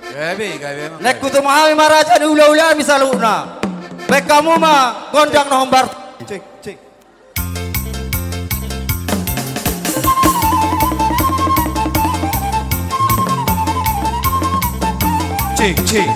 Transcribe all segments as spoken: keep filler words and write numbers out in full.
Gabe, gabe, emang. Naeng hutumu hami ma raja ni hula-hula nami saluhutna. Baen hamu ma gondang na hombar. Cek, cek. Cek, cek.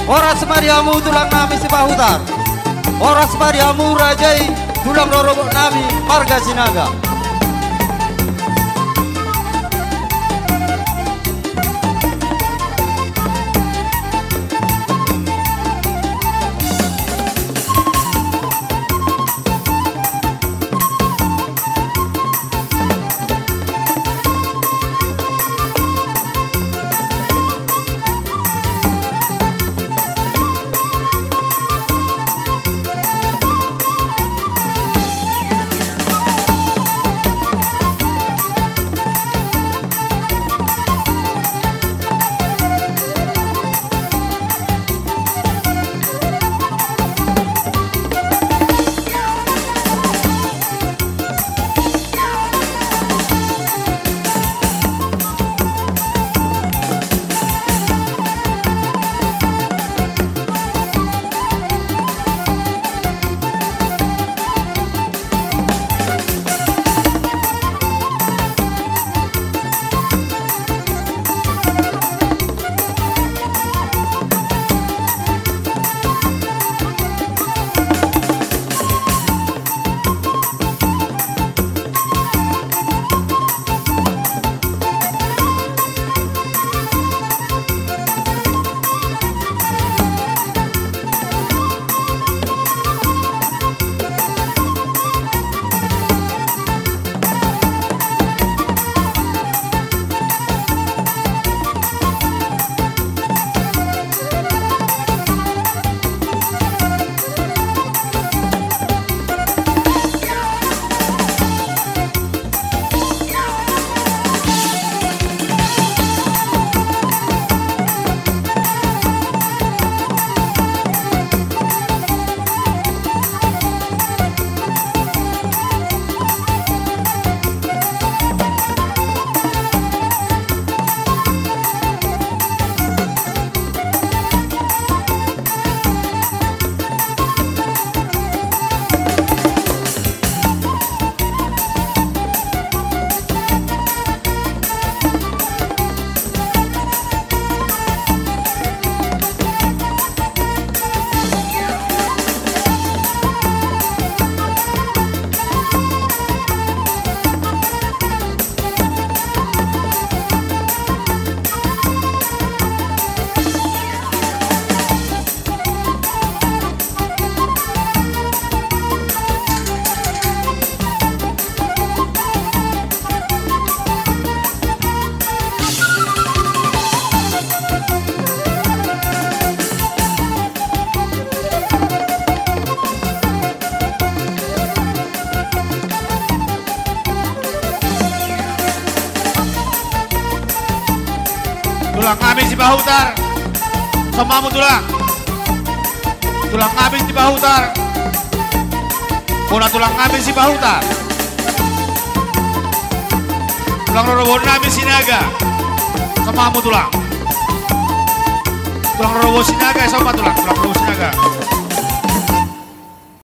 Horas ma di hamu tulang nami Sipahutar. Horas ma di hamu raja i tulang rorobot nami marga Sinaga. Tulang nami Sipahutar. Somba hamu tulang. Tulang nami Sipahutar. Bona tulang nami Sipahutar. Tulang rorobot nami Sinaga. Somba hamu tulang. Tulang rorobot Sinaga, somba tulang. Tulang rorobot Sinaga.